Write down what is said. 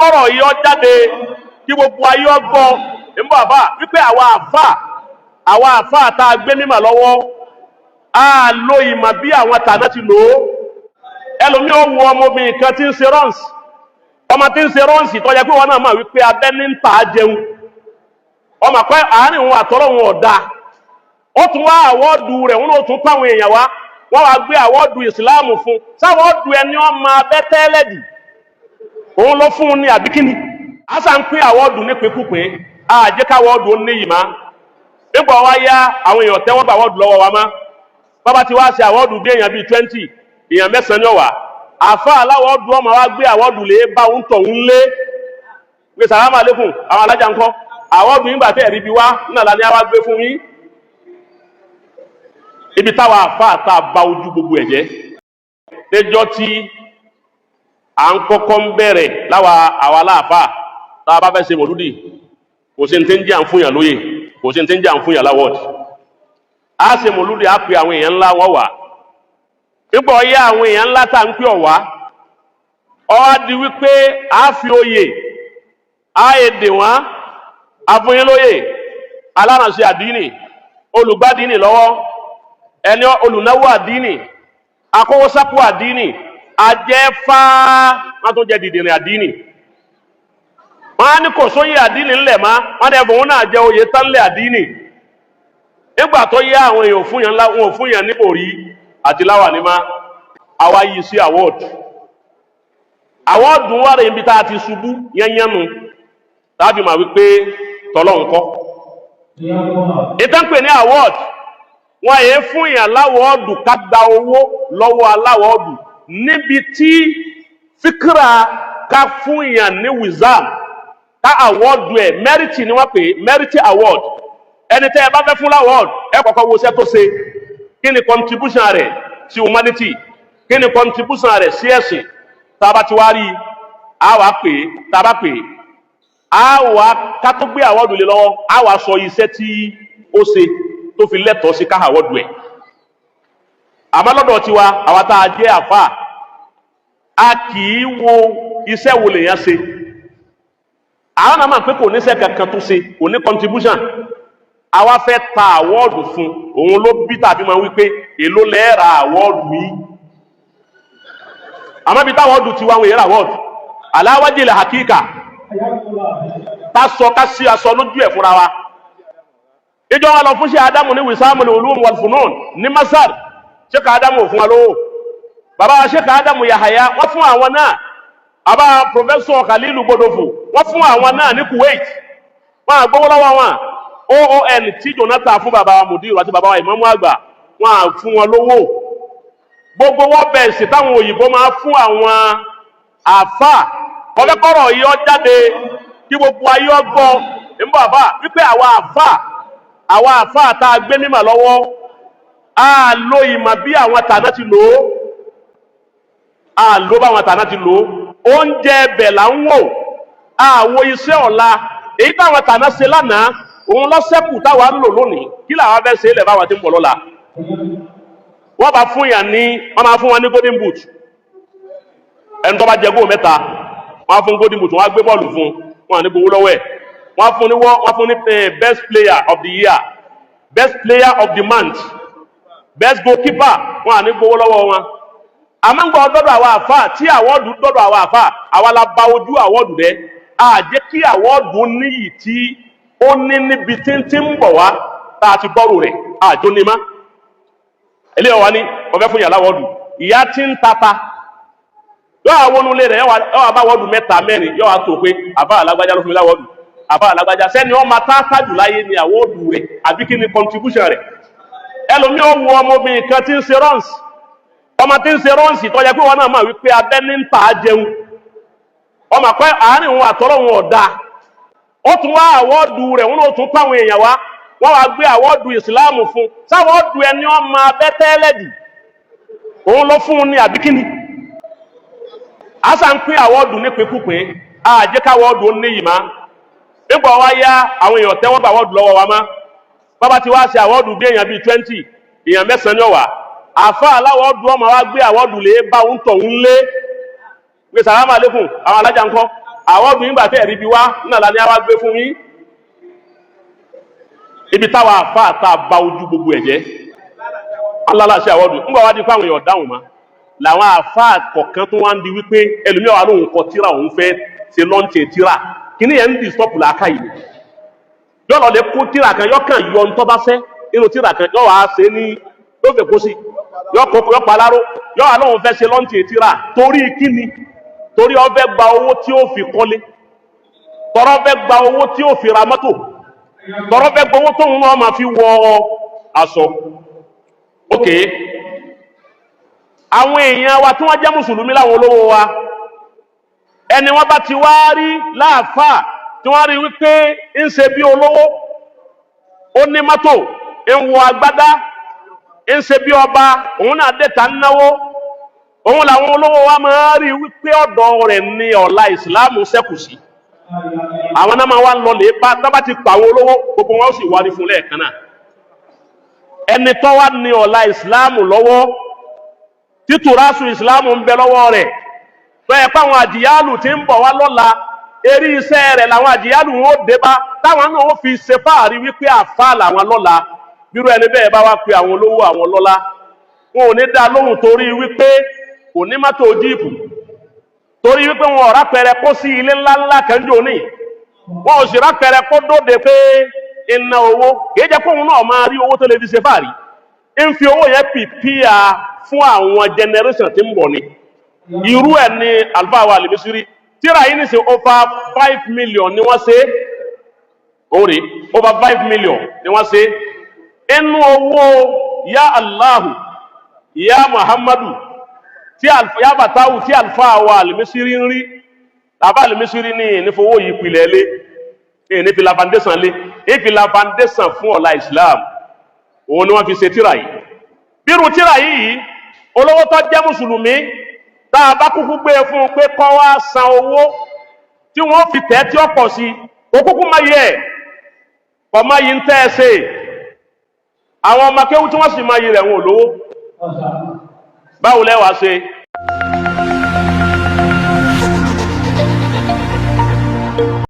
Kọ́rọ̀ yìí ó jáde kí gbogbo ayé ó gbọ́ ń bọ̀ àfà wípé àwa àfà tá a gbé mímọ̀ lọ́wọ́, a lo ìmọ̀ bí àwọn tàná ti lò ó. Ẹlòmí ó wo ọmọbìnrin kan tí ń ṣe runs, ọmọ tí ń ṣe runs tó yẹ pé wọn náà mọ̀ wípé abẹ́ ní ń tà á jẹun, ọmọ pé àárín òun àtọ́rọ̀ òun ọ̀dà, ó tún wá award rẹ̀, wọn ó tún pàwọn èèyàn wá, wọ́n wá gbé award ìsìláàmù fún s' award ẹni ọmọ abẹ́ tẹ́lẹ̀dì òun ló fún un ní àbíkíní. Àṣà ń pín award nípínkúpín, àjẹ́ ká award ó níyì má. Nígbà wá yá, àwọn èèyàn tẹ́wọ́ gba award lọ́wọ́ wa má. Bàbá ti wá ṣe award bí èèyàn bíi 20, èèyàn mẹ́sàn-án ní ọ̀wà. Àfa aláwọ̀dù ọmọ wa gbé award lé bá ń tọ̀ ń lé gbé, "Sàlámà lékùn, àwọn alájà ńkọ́? Award yín gbà tẹ́ ẹ̀rí bí wá náà lá ní àwa gbé fún yín." Ibi táwa àfa àta bá ojú gbogbo ẹ̀jẹ̀ níjọ́ tí à ń kọ́kọ́ ń bẹ̀rẹ̀ láwa àwa láàfà, tá a bá fẹ́ ṣe mọ̀lúdì, kò sí ní tí ń jẹ́ à ń fún yàn lóye, kò sí ní tí ń jẹ́ à ń fún yàn l'award. A ṣe mọ̀lúdì, á pe àwọn èèyàn ńlá wọn wà. Nígbà ọyá àwọn èèyàn ńlá tá à ń pè ọ̀wá, ọ wá di wípé a fi oyè a èdè wọn afúnyín lóyè: alárànṣe àdínì, olùgbádìní lọ́wọ́, ẹni olùnáwó àdínì, akówósápò àdínì, ajẹ́fá wọn tó jẹ dìdìrìn àdínì. Wọn á ní kò sóyè àdínì ńlẹ̀ má, wọn dẹ̀ fòun náà jẹ oyè tánlẹ̀ àdínì. Nígbà tó yá, àwọn èèyàn fún yàn ńlá, wọn ò fún yàn nípò rí àti láwà ní má. Àwa yìí sí award. Award wà rẹ̀, ibi tá a ti ṣubú yẹnyẹnu tàbí mà wípé tọ́lọ́ ńkọ́ ìtàn pè ní award. Wọn yẹ fún yàn l'award ká gba owó lọ́wọ́ aláwọ̀dù níbi tí fíkìrà ká fún yàn ní wizam ká award ẹ̀. Merit ni wọ́n pè é, merit award. Ẹni tẹ́ ẹ bá fẹ́ fún l'award, ẹ kọ́kọ́ wo iṣẹ́ tó ṣe. Kí ni contribution rẹ̀ sí humanity? Kí ni contribution rẹ̀ sí ẹ̀sìn? Tá a bá ti wá rí i, a wá pè é. Tá a bá pè é, a wá ká tó gbé award lé lọ́wọ́, a wá sọ iṣẹ́ tí ó ṣe tó fi lẹ́tọ̀ọ́ sí ká award ẹ̀. Àmọ́ lọ́dọ̀ tiwa, àwa tá a jẹ́ àfà, a kì í wo iṣẹ́ wo lèèyàn ṣe. Àwọn náà máa pé kò níṣẹ́ kankan tó ṣe, kò ní contribution, àwa fẹ́ ta award fún òun ló bí tàbí máa wí pé, "Èló lẹ́ẹ̀ra award yìí?" Àmọ́ bí táwọn ọdún tiwa, àwọn èèyàn award aláwájú ilẹ̀ hakíkà tá sọ ká sí aṣọ lójú ẹ̀ fúnra wa. Ìjọ wa lọ fún ṣe Adamu ní Wisamul Ulum wal Funun ní Masar, ṣé ká Adamu ò fún wa lówó? Bàbá wa ṣé ká Adamu Yahaya, wọ́n fún àwọn náà. Àbá Professor Khalilu Gbódòfò, wọ́n fún àwọn náà ní Kuwait, wọ́n àgbówó lọ́wọ́ wọn. OON tí Jonathan fún bàbá wa Mudiru àti bàbá wa Ìmámù àgbà, wọ́n à fún wọn lówó. Gbogbo wọn bẹ̀ sí táwọn òyìnbó máa fún àwọn àfà. Kọ́lẹ́kọ́rọ̀ yìí ó jáde kí gbogbo ayé ó gbọ́ ń bọ̀ àfà wípé àwa àfà tá a gbé mímọ̀ lọ́wọ́, a lo ìmọ̀ bí àwọn tàná ti lò ó, a lò bá àwọn tàná ti lò ó. Oúnjẹ ẹbẹ̀ là ń wò, àwo iṣẹ́ ọ̀la. Èyí táwọn tàná ṣe lánàá, òun lọ́sẹ̀kù táwa ń lò lónìí. Kí làwọn fẹ́ ṣe é lẹ̀ báwọn ti ń bọ̀ lọ́la? Wọ́n bá fún yàn ní, wọ́n máa fún wọn ní golden boot. Ẹni tó bá jẹ góò mẹ́ta, wọ́n á fún golden boot, wọ́n á gbé bọ́ọ̀lù fún wọn, ní gbowó lọ́wọ́ ẹ̀. Wọ́n fún ní best player of the year, best player of the month, best goalkeeper, wọ́n á ní gbowó lọ́wọ́ wọn. Àmọ́ ń gbọ́ dọ́dọ̀ àwa àfà, tí award dọ́dọ̀ àwa àfà, àwa la ba ojú award rẹ̀. A jẹ́ kí award níyì tí ó ní níbi tí ń tí ń bọ̀ wá tá a ti bọ́rù rẹ̀ àjò ní má. Eléyàwó wa ní ọ̀fẹ́ fún yàrá award. Ìyá tí ń tata yóò àwọn onúlé rẹ̀, yóò wá bá award mẹ́ta mẹ́rin, yóò wá tó pé àbá alágbájá ló fún mi l'award, àbá alágbájá. Sẹ́ni wọ́n máa tá sájù láyé ní award rẹ̀, àbí kí ni contribution rẹ̀? Ẹlòmíì ó wo ọmọbìnrin kan tí ń ṣe runs, ọmọ tí ń ṣe runs tó yẹ pé wọn náà máa wípé abẹ́ ní ń tà á jẹun, ọmọ pé àárín òun àtọ́rọ̀ òun ọ̀dà, ó tún wá award rẹ̀, wọn ó tún pàwọn èèyàn wá, wọ́n wá gbé award ìsìláàmù fún s' award ẹni ọmọ abẹ́ tẹ́lẹ̀dì òun ló fún un ní àbíkíní. Àṣà ń pín award nípínkúpín, àjẹ́ ká award ó níyì má. Nígbà wá yá, àwọn èèyàn tẹ́wọ́ gba award lọ́wọ́ wa má. Bàbá ti wá ṣe award bí èèyàn bíi 20, èèyàn mẹ́sàn-án ní ọ̀wà. Àfa aláwọ̀dù ọmọ wa gbé award lé bá ń tọ̀ ń lé gbé, "Sàlámà lékùn, àwọn alájà ńkọ́?" Award nígbà tẹ́ ẹ̀rí bí wá náà la ní àwa gbé fún yín. Ibi táwa àfa tá a bá ojú gbogbo ẹ̀ jẹ́ alálàṣẹ award ńgbà wá di fáwọn èèyàn dáhùn ma, làwọn àfa kọ̀ọ̀kan tó wá ń di wípé ẹlòmíràn wà lóhùn kọ tíra, òun fẹ́ ṣe launch tíra. Kíní yẹn ń di stop làákà yìí. Yọ lọ lè kó tíra kan, yọ kàn yọ ntọ́ bá fẹ́ nínú tíra kan, yọ wàá ṣe ní yóò fẹ́ kó sí, yọ kó yọ paláró, yọ wà lóhùn fẹ́ ṣe launch tíra. Torí kíni? Torí ó fẹ́ gba owó tí ó fi kọ́lé, tọrọ fẹ́ gba owó tí ó fi ra mọ́tò, tọrọ fẹ́ gba owó tóun náà máa fi wọ aṣọ. Ok, àwọn èèyàn wa tí wọ́n jẹ́ mùsùlùmí, láwọn olówó wa, ẹni wọ́n bá ti wá rí láàfáà tí wọ́n rí wípé ń ṣe bí olówó, ó ní mọ́tò, ń wọ agbádá, ń ṣe bí ọba, òun náà dẹ́ta ń náwó, òun làwọn olówó wa máa rí wípé ọ̀dọ̀ rẹ̀ ní ọ̀la ìsìláàmù ṣẹ́kù sí. Àwọn náà máa wá ń lọ lè bá. Tá bá ti pa àwọn olówó, gbogbo wọn ó sì wárí fún lẹ́ẹ̀kan náà. Ẹni tó wá ní ọ̀la ìsìláàmù lọ́wọ́, títúrásù ìsìláàmù ń bẹ lọ́wọ́ rẹ̀, tó yẹ pé àwọn àjìyálù tí ń bọ̀ wá lọ́la, eré iṣẹ́ rẹ̀ làwọn àjìyálù wọn ó dé bá, táwọn náà ó fi ṣe fáàrí wípé àfa làwọn lọ́la. Bírú ẹni bẹ́ẹ̀ bá wá pe àwọn olówó, àwọn lọ́lá, wọn ò ní dá lóhùn, torí wípé kò ní mọ́tò jíìpù, torí wípé wọn ò rápẹrẹ kó sí ilé ńláńlá kan jò ní, wọn ò sì rápẹrẹ kó dóde pé iná owó. Kìí jẹ́ kóhun náà máa rí owó tó lè fi ṣe fáàrí, ń fi owó yẹn pìpìà fún àwọn generation tí ń bọ̀ ni. Irú ẹ̀ ní àlùfáà wa Al-Misri. Tíra yìí ní sí over 5 million ni wọ́n ṣe òun rè, over 5 million ni wọ́n ṣe. Inú owó ya Allahu ya Muhammadu tí ya Batawu tí àlùfáà wa Al-Misri ń rí, bàbá Al-Misri ní ìnífowó yìí pilẹ̀ lé, ní fi la foundation lé, ní fi la foundation fún ọ̀la Islam, òun ni wọ́n fi ṣe tíra yìí. Bírú tíra yìí, olówó tó jẹ́ mùsùlùmí, tá a bá kúkú gbé e fún un pé kó wá san owó tí wọ́n fi tẹ̀ tí ó pọ̀ sí, kó kúkú má yẹ kọ́ má yí ń tẹ́ ẹ ṣe. Àwọn ọmọ akéwú tí wọ́n sì máa yí rẹ̀, wọn ò lówó. Báwo lẹ́wàá ṣe?